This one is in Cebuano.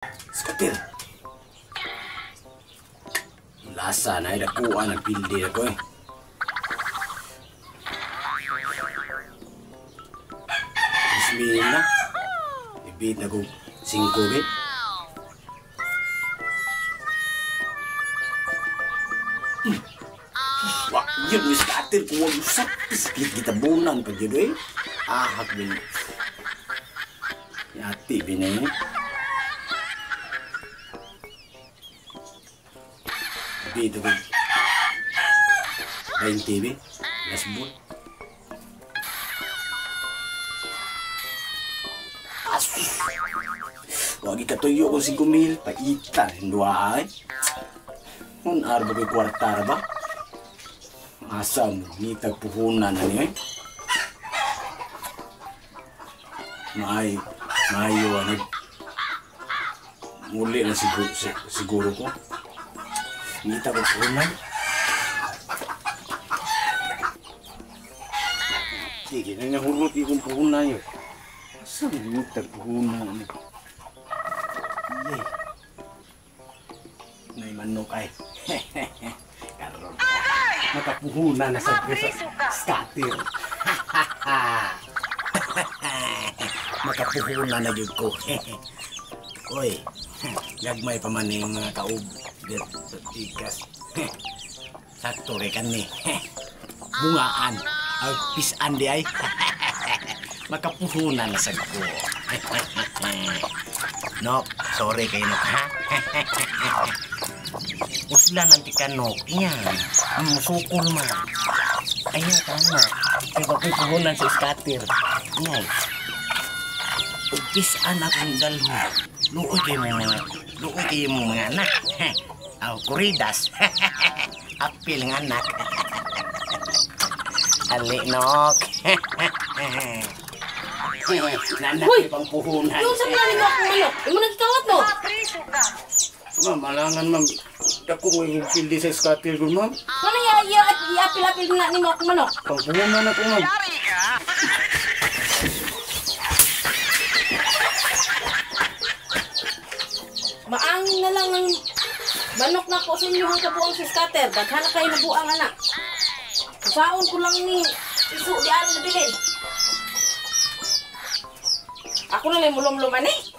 Scatter. Lasa na dakuan ang pildi ako eh. Ismin na. Ibit na ko 5 bit. Wah, yun yung scatter ko. Huwag usap. Iskit kita bunan pa dyan eh. Ahak din. Yati bin eh. Dito ko. 20 bi. Last ball. Asus. Wagi katuyo ko 5,000. Paita. Dua ay. Kung arba ko'y kwarta ba? Asa mo, ngitag puhunan na niyo eh. Maayo, ano. Muli na siguro ko. Ngitag puhunan. Sige, nangahurot ikong puhunan yun. Asa mo ngitag puhunan niyo? Yay. Nay manok ay. Karon. Makapuhunan na sa scatter. Makapuhunan na jud ko. Oy, gagmay pa man yung mga kaub sa tikas. Sakto re kani. Bungaan, ay pisan di ay. Makapuhunan na sa ko. Nok, sorry kay Nok ha. Uslan ang tikanok. Iyan. Musukol man. Ayan, tama. Kaya ako'y puhunan sa scatter. Iyan. Upisaan akong dalho. Luoy kayo mga, luoy kayo mga anak. Aw, kuridas. Apil ng anak. Ali, Nok. Nanak, pang puhunan. Yung sa plano mo akong manok, yung mo nagkawat mo. Ma'am, alangan ma'am. Dako mo yung pildi sa scatter ko, ma'am. Ano i-apil-apil na ni mo akong manok? Pangpuhunan ako, ma'am. Maangin na lang ang manok na ko sa inyo ang kabuang sa scatter. Daghan na kayo nabuang anak. Saon ko lang ni isu di aron na bilin. Ako na lang mulumluman eh.